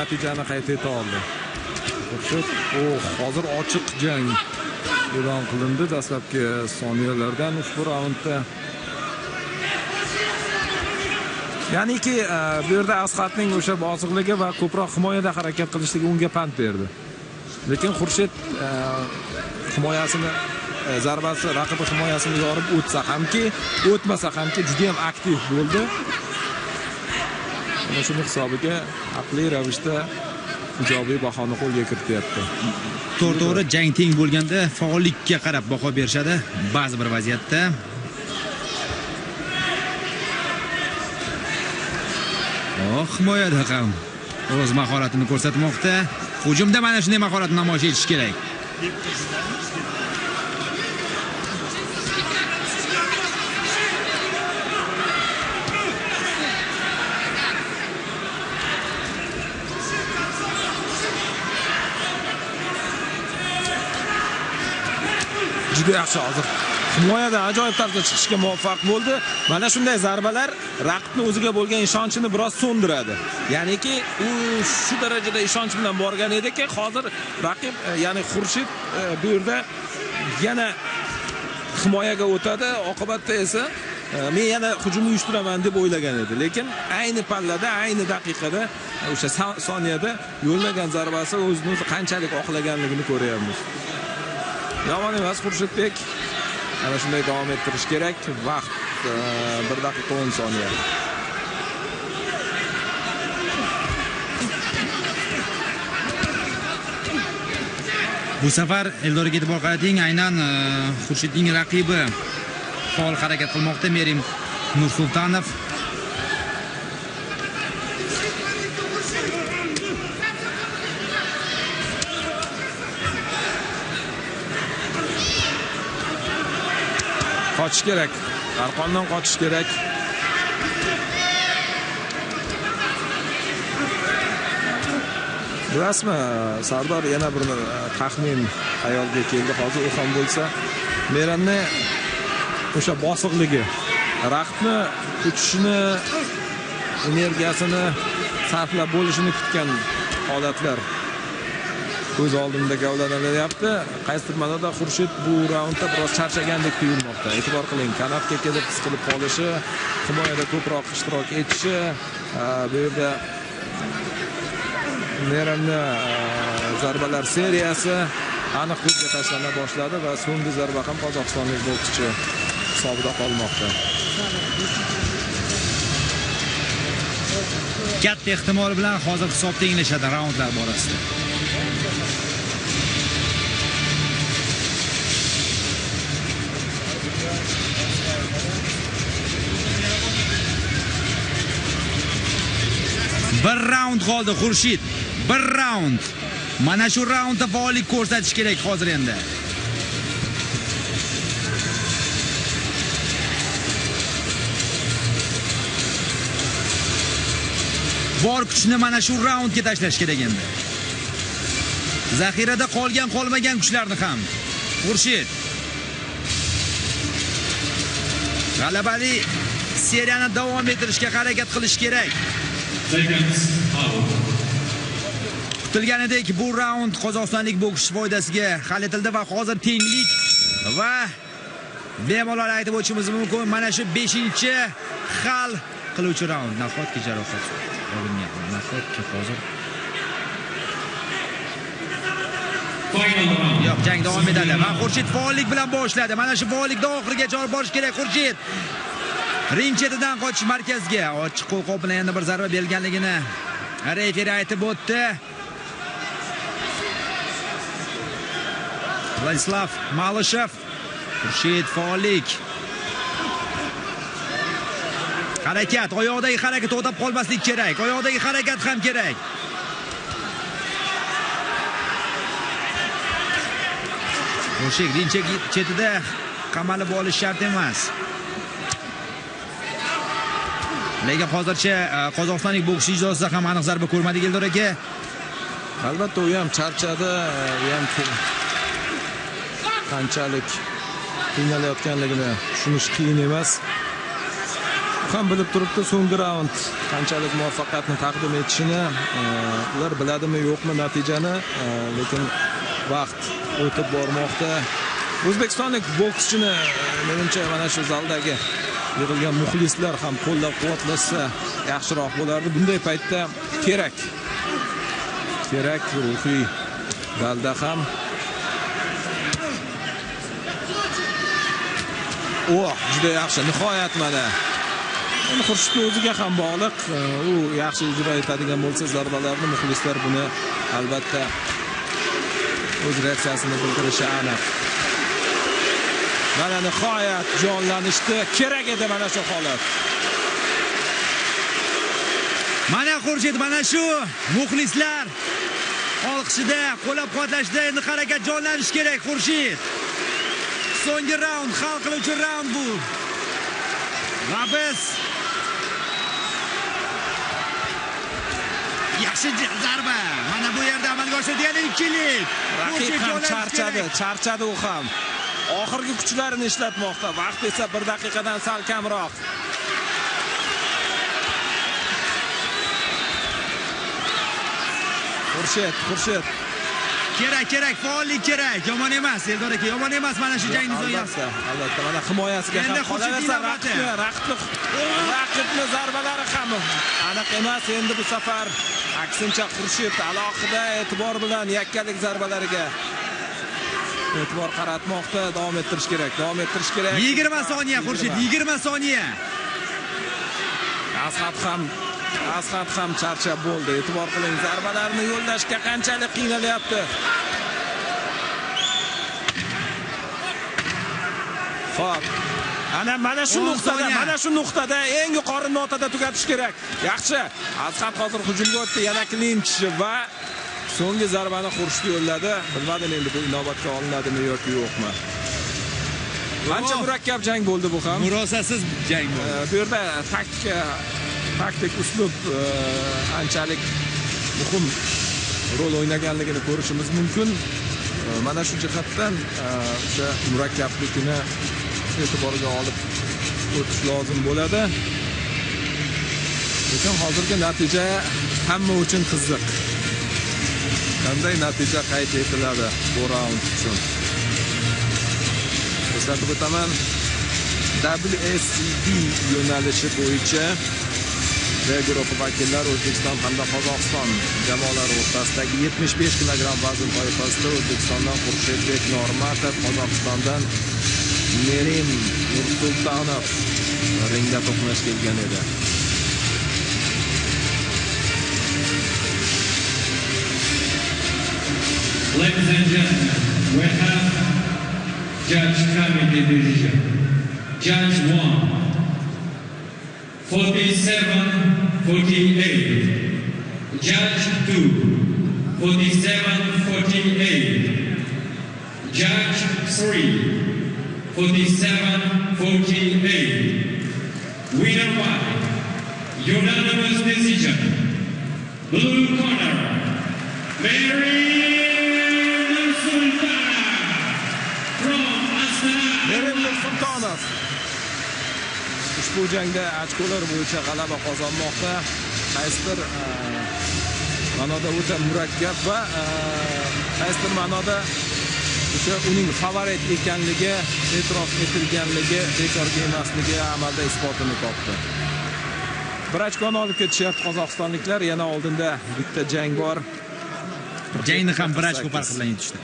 natijani qayd eta oldi. Xurshid, hozir ochiq jang e'lon qilindi dastlabki soniyalardan ushbu raundda. Ya'niki bu yerda Asxatning o'sha bosiqligi va ko'proq himoyada harakat qilishligi unga pand berdi. Lekin Xurshid himoyasini zarbasi raqibi himoyasini yorib o'tsa hamki, o'tmasa hamki juda ham aktiv bo'ldi. Mana shuni hisobiga aqliy ravishda ijobiy bahoni qo'lga kirityapti. To'g'ri, jang teng bo'lganda faollikka qarab baho berishadi ba'zi bir vaziyatda. Himoyada ham o'z mahoratini ko'rsatmoqda. Hujumda mana shunday mahoratni namoyish etish kerak. Juda yaxshi hozir himoyadan ajoyib tarzda chiqishga muvaffaq bo'ldi. Mana shunday zarbalar raqibni o'ziga bo'lgan ishonchini biroz so'ndiradi. Ya'niki u shu darajada ishonch bilan borgan ediki, hozir raqib, ya'ni Xurshid bu yerda yana himoyaga o'tadi, oqibatda esa men yana hujum uyushtiraman deb o'ylagan edi. Lekin ayni pallada, ayni daqiqada, o'sha soniyada yo'llagan zarbasi o'zini o'zi qanchalik oqlaganligini ko'ryapmiz. Yomon emas Xurshidbek. Ana shunday davom ettirish kerak. Vaqt 1 daqiqa 10 soniya. Bu safar Eldorga e'tibor qarating, aynan Xurshidning raqibi faol harakat qilmoqda, Merim Nursultanov. Qochish kerak. Arqondan qochish kerak. Bilasizmi, Sardor, yana bir taxmin xayolga keldi hozir, u ham bo'lsa Meranni o'sha bosiqligi, raqibni uchishini, energiyasini sarflab bo'lishini kutgan holatlar ko'z oldimda gavdalanyapti. Qaysidir ma'noda Xurshid bu raundda biroz charchagandek tuyulmoqda. E'tibor qiling, kanatga kelib qisqilib qolishi, himoyada ko'proq ishtirok etishi, bu yerda Meranni zarbalar seriyasi aniq ko'zga tashlana boshladi va so'nggi zarba ham qozog'istonlik bokschi hisobida qolmoqda. Katta ehtimol bilan hozir hisob tenglashadi raundlar borasida. Bir raund qoldi Xurshid. Bir raund. Mana shu raundda faollik ko'rsatish kerak hozir endi. Bor kuchni mana shu raundga tashlash kerak endi. Zaxirada qolgan qolmagan kuchlarni ham. Xurshid g'alabali seriyani davom ettirishga harakat qilish kerak. Kutilganidek bu raund qozog'istonlik bokschi foydasiga hal etildi va hozir tenglik va bemalol aytib o'tishimiz mumkin mana shu 5-hal qiluvchi raund. Nahotki jarohat olingan, nahotki hozir yo'q, jang davom etadi va Xurshid faollik bilan boshladi. Mana shu faollikni oxirigacha olib borish kerak Xurshid. Ring chetidan qochish markazga. Ochiq qo'lqop bilan yana bir zarba berilganligini referi aytib o'tdi. Vladislav Malyshev. Xurshid faollik. Harakat, oyoqdagi harakat to'xtab qolmaslik kerak. Oyoqdagi harakat ham kerak. Xurshid ring chetida qamalib olish shart emas. Lekin hozircha qozog'istonlik bokschi ijrosida ham aniq zarba ko'rmadik Eldor aka. Albatta u ham charchadi, u ham qanchalik qiynalayotganligini tushunish qiyin emas. Ham bilib turibdi so'nggi raund qanchalik muvaffaqiyatni taqdim etishini. Ular biladimi yo'qmi natijani, lekin vaqt o'tib bormoqda. O'zbekistonlik bokschini menimcha mana shu zaldagi yig'ilgan muxlislar ham qo'llab-quvvatlasa yaxshiroq bo'lardi. Bunday paytda kerak. Kerak ruhiy dalda ham. Oh, juda yaxshi. Nihoyat mana. Endi Xurshidning o'ziga ham bog'liq. U yaxshi ijro etadigan bo'lsa zarbalarni, muxlislar buni albatta o'z reaksiyasini bildirishi aniq. Mana nihoyat jonlanishdi. Kerak edi mana shu holat. Mana Xurshid, mana shu muxlislar olqishida, qo'llab-quvvatlashda endi harakat jonlanish kerak Xurshid. So'nggi raund, hal qiluvchi raund bu. Va biz yaxshi zarba. Mana bu yerda amalga oshirdi yana ikkilik. Raqib ham charchadi, charchadi u ham. Oxirgi kuchlarini ishlatmoqda. Vaqt esa 1 daqiqadan sal kamroq. Xurshid, Xurshid. Kerak, kerak, faollik kerak. Yomon emas, Eldor aka, yomon emas mana shu jangni so'yapti. Albatta, mana himoyasiga ham qolaversa raqibni zarbalari ham aniq emas endi bu safar. Aksincha Xurshid alohida e'tibor bilan yakkalik zarbalariga e'tibor qaratmoqda. Davom ettirish kerak, davom ettirish kerak. 20 soniya Xurshid, 20 soniya. Asxat ham charchab bo'ldi. E'tibor qiling, zarbalarni yo'llashga qanchalik qiynalyapti. Xo'p. Ana mana shu nuqtada, mana shu nuqtada eng yuqori notada tugatish kerak. Yaxshi. Asxat hozir hujumga o'tdi, yana klinch va so'nggi zarbani Xurshid yo'lladi. Bilmadim endi bu inobatga olinadimi yoki yo'qmi. Ancha murakkab jang bo'ldi bu ham. Murosasiz jang bo'ldi. Bu yerda taktika, taktik uslub anchalik muhim rol o'ynaganligini ko'rishimiz mumkin. Mana shu jihatdan o'sha murakkablikini e'tiborga olib o'tish lozim bo'ladi. Lekin hozirgi natija hamma uchun qiziq. Qanday natija qayd etiladi bu raund uchun? Eslatib o'taman, WSB yo'nalishi bo'yicha B guruhi vakillari O'zbekiston hamda Qozog'iston jamoalari o'rtasidagi 75 kilogramm vazn toifasida O'zbekistondan Xurshidbek Normatov, Qozog'istondan Merim Nursultonov ringda to'qnash kelgan edi. Ladies and gentlemen, we have Judge Committee decision. Judge 1, 47-48. Judge 2, 47-48. Judge 3, 47-48. Winner by unanimous decision. Blue corner, Merim Nursultanov from Astana. Merim Nursultonov ushbu jangda ochkolar bo'yicha g'alaba qozonmoqda. Qaysidir ma'noda o'ta murakkab va qaysidir ma'noda o'sha uning favorit ekanligi e'tirof etilganligi bekorga emasligi amalda isbotini topdi. Bir ochkoni olib ketishyapti qozog'istonliklar. Yana oldinda bitta jang bor. Jangni ham bir ochko farqi bilan yutishdi.